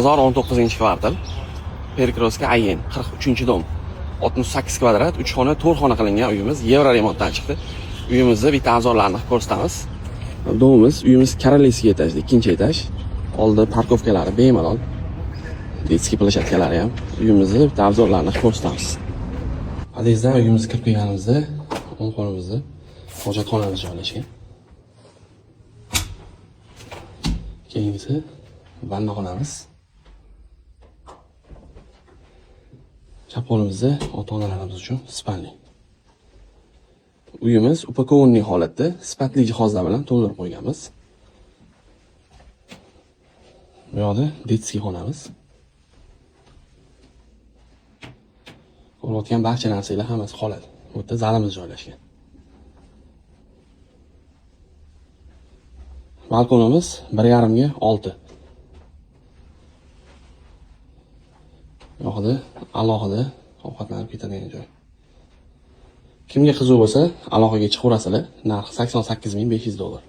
Bozor 19-kvartal. Perikroska Ayen 43-dom. 68 kvadrat, 3 xona, 4 xona qilingan uyimiz yevro remontdan chiqdi. Uyimizni bitta obzorlarini ko'rsatamiz. Domimiz, uyimiz Королевский etajda, ikkinchi etaj. Oldi parkovkalari bemalol. Детский площадкалari ham. Uyimizni bitta obzorlarini ko'rsatamiz. Podyezddan uyimizga kirib kelganimizda o'ng qo'limizda hojatxonamiz joylashgan. Keyingisi vannaxonamiz. Chap qo'limizda ota-onalarimiz uchun spalni. Uyimiz упакованный holatda sifatli jihozlar bilan to'ldirib qo'yganmiz. Bu yoqda детский xonamiz. Ko'rayotgan barcha narsalar hammasi qoladi. Bu yerda zalimiz joylashgan. Balkonimiz 1.5 ga 6. Bu yoqda alohida ovqatlanib ketadigan joy. Kimga qiziq bo'lsa, aloqaga chiqaverasizlar. Narxi 88 500 dollar.